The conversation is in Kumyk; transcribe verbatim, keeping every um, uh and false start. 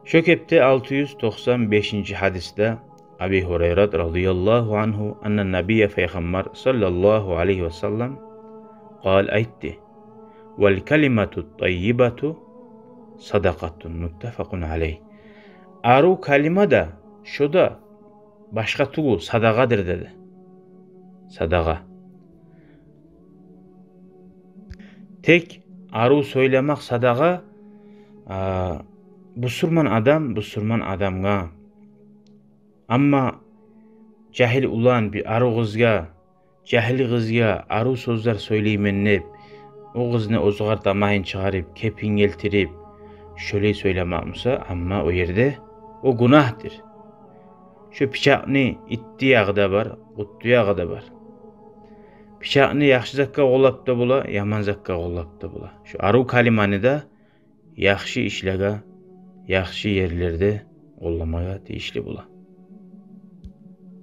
Шо кепде алты юз токъсан бешинчи гьадисде Аби Гьурайрат радияллагьу ангьу, анна набия, пайхаммар саллаллагьу алайгьи ва саллам, къал, айтды: «Вал калимату таййибату садакъатун», муттафакъун алайгь. Арив калима да, шо да башгъа тюгюл, садагъадыр деди. Садагъа. Тек арив сёйлемек садагъа, а, бусурман адам бусурман адамгъа. Амма жагьил улан бир арив къызгъа, жагьил къызгъа арив сёзлер сёйлеймен деп, о къызны оьзюгер тамагьын чыгъарып, кепин гелтирип, шолай сёйлемек буса, амма о ерде о гюнагьдыр. Шо пычакъны итти ягъы да бар, къутты ягъы да бар. Пычакъны яхшы затгъа къоллап да бола, яман затгъа къоллап да бола. Шо арив калиманы да яхшы ишлеге, яхшы ерлерде къолламагъа тийишли бола.